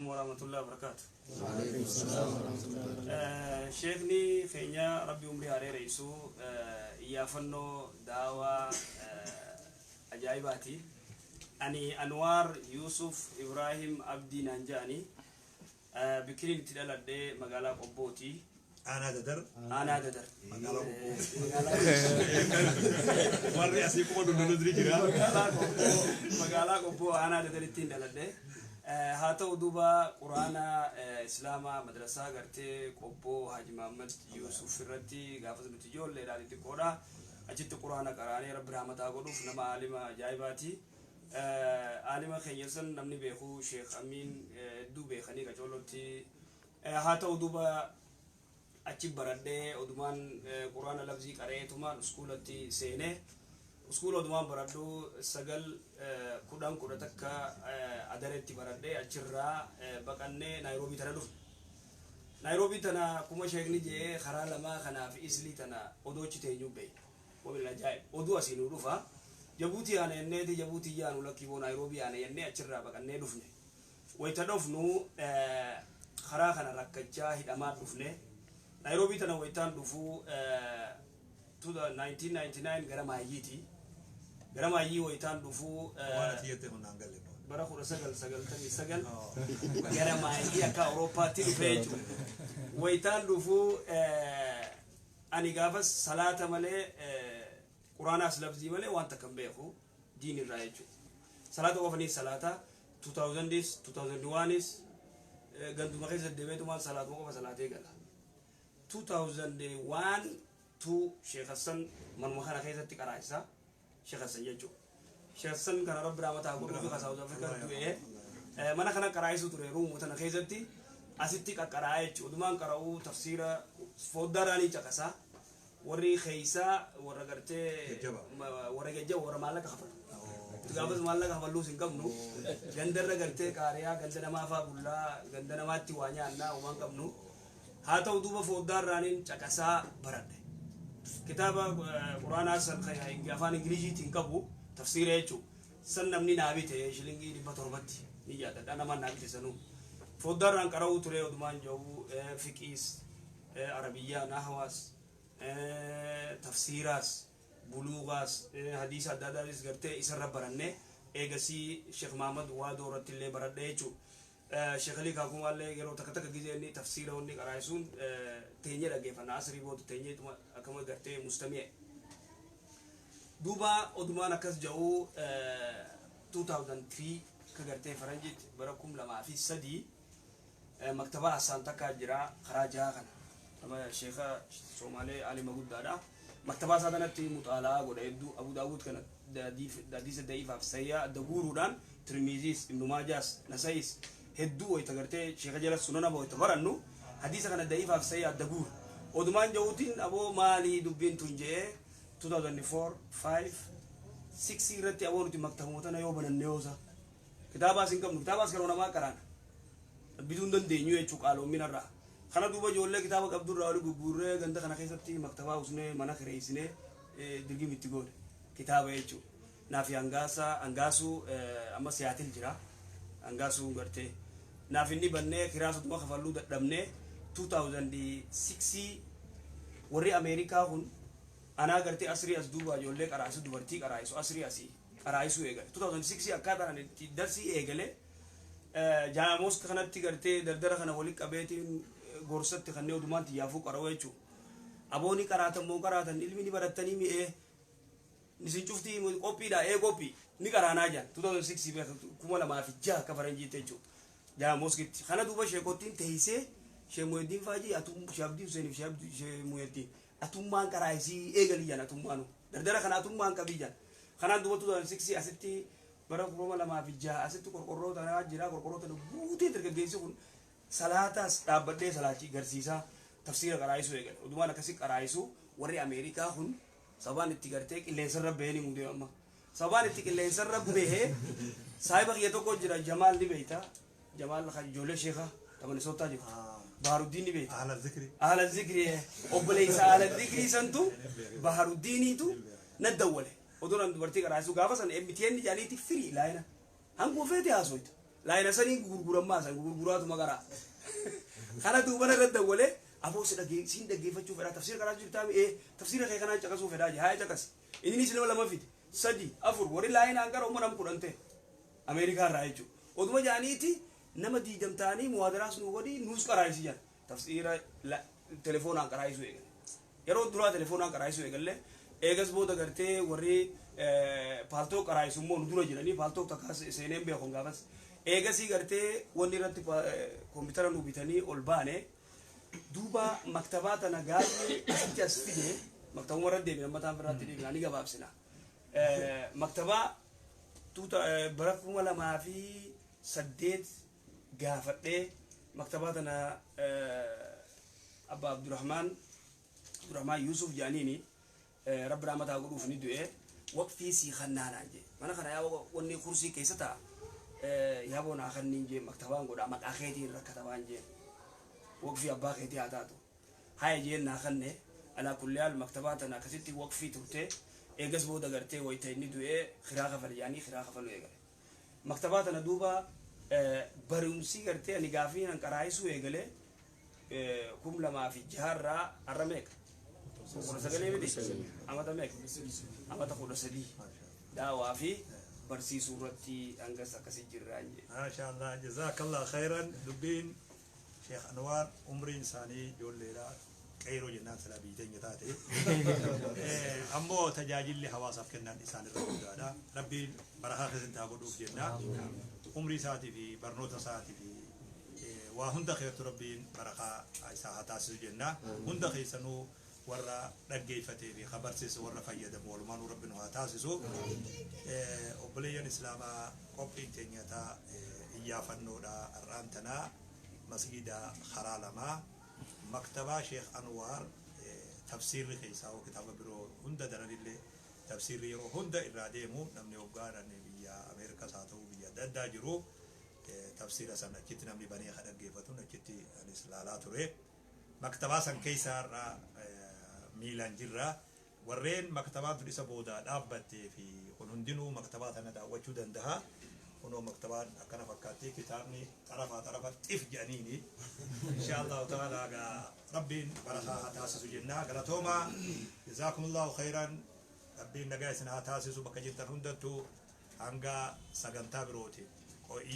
warahmatullahi wabarakatuh. Sheekni keenya Rabbi umrii haa dheereysu, iyyaafannoo daawaa ajaa'ibaati. Ani Anwaar Yuusuf Ibraahim Abdii naan ja'ani. Bikkiniin itti dhaladhe magaalaa Qobbooti. Aanaa Dadar. Aanaa Dadar. Magaalaa Qobboo. Warri asii quba dundunus ni jira. Magaalaa Qobboo, magaalaa Qobboo aanaa Dadarittiin dhaladhe. Haa ta'u duuba Quraana Islaamaa madrasaa gartee Qobboo Haji Mahammad Yuusuf irratti gaafas nuti ijoolleedha, xixiqqoodha. Achitti Quraana qaraanee, Rabbi rahmata haa godhuuf, nama aalima ajaa'ibaati. Aalima keenya san namni beeku Sheekh Amiin hedduu beekanii qacoollotti. Haa ta'u duuba achi baradhee, odumaan Quraana lafzii qareetumaan uskuulatti seene. Uskuula odumaan baradhu 9, 10, 11 Adareetti baradhee, achirraa baqannee Naayiroobii tana dhufne. Naayiroobii tana akkuma sheekni je'ee karaa lamaa kanaa fi Islii tana odoo achi teenyuu beeyna. Wabil ajaa'ib oduu asii nuu dhufa. Jabuutii yaana jenneeti, Jabuutii yaanu lakkii boo, Naayiroobii yaana jennee achirraa baqannee dhufne. Wayta dhufnu karaa kana rakkachaa hidhamaa dhufne. Naayiroobii tana waytaan dhufu 1999 gara maayyiiti. Gara maayyii waytaan dhufu Waan ati jette kun naan galle. Bara 1999 gara maayyii akka Awurooppaatti dhufee jechuudha. Waytaan dhufu ani gaafas salaata malee, Quraanaas lafzii malee waan takka hin beeku diin irraa jechuudha. Salaata qofanii salaata 2000s 2001s ganduma keessa deemeetumaan salaatuma qofa salaatee gala. 2001 2 Sheekh Hassan manuma kana keessatti qaraasisa. Sheekh Hassan jechuudha. Sheekh Hassan kana Rabbi rahmata haa godhuu fi ka South Africa du'ee mana kana qaraasisuu ture, ruumu tana keessatti asitti qaqqaraa jechuudha. Odumaan qara'uu tafsiira foddaadhaan caqasaa. Warri keessaa warra gartee Jajjaba. Warra jajjaba, warra maallaqa kafalu. Gaafas maallaqa kafalluus hin qabnu. Gandarra gartee qaariyaa ganda namaa faa bullaa, ganda namaatti waa nyaannaa, homaa hin qabnu. Haa ta'u duuba foddaarraaniin caqasaa baradhe. Kitaaba Quraanaa san kan afaan Ingiliziitiin qabu tafsiira jechuudha. San namni naa bite shilingii 700tti ni yaadadha, namaan naa bite sanuu. Foddaarraan qara'uu ture odumaan jiru fiqiis, Arabiyyaa, nahwaas, tafsiiraas, buluugaas, hadiisa adda addaatis gartee isarra baranne. Eegasii Sheekh Mahamad Waadoo irratti illee baradhe jechuudha. Sheekh Alii Kaakumaallee yeroo takka takka gizee inni tafsiira wanni qaraa'isuun teenyee dhaggeeffanna. Asrii booda teenyee akkama gartee mustami'e. Duuba odumaan akkas jedhu 2003 ka gartee faranjitti bara 2003 maktabaa Hassaan takkaa jira karaa jaha kana. Nama sheeka Soomaalee alima guddaadha. Maktabaa isaa kanatti muxaala'aa godha hedduu. Abu Daawud kana hadiisa da'iifaaf sayyaa adda guuruudhaan, Tirmiiziis, Ibnu Maajaas, Nasa'is hedduu wayita gartee sheeka jala sunana wayita barannu hadiisa kana da'iifaaf sayyaa adda guura. Odumaan ja'uutiin aboo maalii dubbiin tun je'ee 2004, 5, 6 irratti aboo nuti maktabuma tana yoo bananne yoosa kitaabaas hin qabnu, kitaabaas kan namaa qaraana bituu hin dandeenyu jechuu qaaloominarraa. Kana duuba ijoollee kitaaba qabdurraa oli gugguurree ganda kana keessatti maktabaa usnee, mana kireessinee, dirgim itti goone kitaaba jechuu. Naafi hangaasa hangaasuu amma Siyaatil jira. Hangaasuu gartee naaf inni bannee kiraasutuma kafalluu dadhabnee 2006 warri Ameerikaa kun anaa gartee asrii as duuba ijoollee qaraasu, dubartii qaraa'isu, asrii asii qaraa'isuu eegale. 2006 akkaataan ani itti darsii eegale jaamooska kanatti gartee dardara kana walitti qabeetiin gorsatti kanneen odumaan xiyyaafuu qara'u jechuudha. Abooni qaraatan moo qaraatan ilmi ni barattanii mi'ee isin cuftii qophiidha ee qophii ni qaraanaa jaan 2006 beeka, 2006 akka faranjiitti jechuudha. Jaamooskitti kana duuba sheekottiin teessee Shee Muheddin Faajii atum Shee Abdii Husseeniif Shee Abdii Shee Muheddin atummaan qaraayisii eegalii jaan, atummaanu dardara kana atummaan qabii jaan. Kanaan duuba 2006 asitti bara 2006 asitti qorqorroo tanaa jira, qorqorroo tana guutee dargaggeessi kun salaataas dhaabbadhee salaachi garsiisaa tafsiira qaraayisuu eegale. Odumaan akkasi qaraayisu warri Ameerikaa kun sababaan itti gartee qilleensarra bahee ni mudee amma. Sababaan itti qilleensarra bahee saahiba kiyya tokko jira, Jamaal ni beeyta. Jamaal kan ijoollee sheekaa ta Minnesota jirtu. Baharuddiin ni beeyta. Ahla zikri. Ahla zikri, obboleessa ahla zikrii santu Baharuddiiniitu na dawwale. Oduun an dubartii qaraasisuu gaafa san MTN jaaniiti free line. Hanguma feete haasoyta. Laayina sanii gurgurammaa san gurguraatuma qaraa. Kana duubana irra dawwalee aboo si dhagee siin dhaggeeffachuu fedhaa, tafsiira karaa jirtaa, ee tafsiira kee kanaan caqasuu fedhaa jee. Haa, caqasi. Innis nama lama fide, sadi, afur, warri laayinaan gara umma nama 10 ta'e Ameerikaa irraa jechuudha. Oduma jaaniiti nama 20 ta'anii muwaadaraas nu godhi, nuus qaraayisi jedhan. Tafsiira telefoonaan qaraayisuu eegale. Yeroo duraa telefoonaan qaraayisuu eegalle. Eegas booda gartee warri Paltalk qaraayisu immoo nu dura jiranii. Paltalk takka seeneen beekon gaafas. Eegasii gartee wanni irratti koompitara nu bitanii ol baane. Duuba maktabaa tana gaafni asitti as fide, maktabuma irra deebina, mataan biraatti deebina, ni gabaabsina. Maktabaa tuuta bara 2008 gaafadhee maktabaa tana Abba Abdurrahmaan Yusuf jedhaniini, Rabbi rahmataa godhuuf, ni du'e. Waqfii sii kannaanaan jee, mana kana yaa wanni kursii keessa ta'a yaaboo naa kanniin jee, maktabaan godhaa, maqaa keetiin irra katabaan jee, waqfii abbaa keetii haa taatu haya jeen, naa kanne. Alaa kulli haal, maktabaa tana akkasitti waqfii turte. Eegas booda gartee wayta inni du'ee kiraa kafale jedhanii kiraa kafaluu eegale maktabaa tana. Duuba barumsi gartee ani gaafii nan qaraayisuu eegale 2006rraa har'a meeqa? 19 miti? Amata meeqa? Amata 13 daawaa fi barsiisuu irratti hangas akkasi jirraan jee. Maasha Allah, jazakallah khairan. Dubbiin Sheekh Anwaar umriin isaanii ijoolleedha, qeyroo jennaan silaa biyyi teenya taate. Ammoo tajaajilli hawaasaaf kennan isaan irra guddaadha. Rabbiin barakaa keessatti haa godhuuf jenna. Umrii isaatii fi barnoota isaatii fi waa hunda keessattu Rabbiin barakaa isaa haa taasisu jenna. Hunda keessanuu warra dhaggeeffatee fi ka barsiise warra fayyadamu walumaanuu Rabbi nu haa taasisu. Obboleeyyan Islaamaa, qophiin teenya taa iyyaafannoodha. Har'aan tanaa masgida karaa lamaa maktabaa Sheekh Anwaar, tafsiirri keessaa hoo kitaaba biroo hunda daranillee tafsiirri yeroo hunda irraa deemu, namni hoggaan biyya Ameerikaas haa ta'u biyya adda addaa jiru tafsiira san achitti namni banee ka dhaggeeffatuun achitti anis laalaa ture. Maktabaa san keessa har'a miilaan jirra. Warreen maktabaan tun isa boodaa dhaabbattee fi kun hundinuu maktabaa tana daawwachuu danda'a. Kunoo maktabaan akkana fakkaatti, kitaabni xarafaa xarafa xif jedhaniini. Insha Allahu ta'ala gaa Rabbiin barakaa haa taasisu jenna. Galatoomaa, jazaakumullahu khairan. Rabbiin nagaa isin haa taasisu bakka jirtan hundattuu, hanga sagantaa birootiin.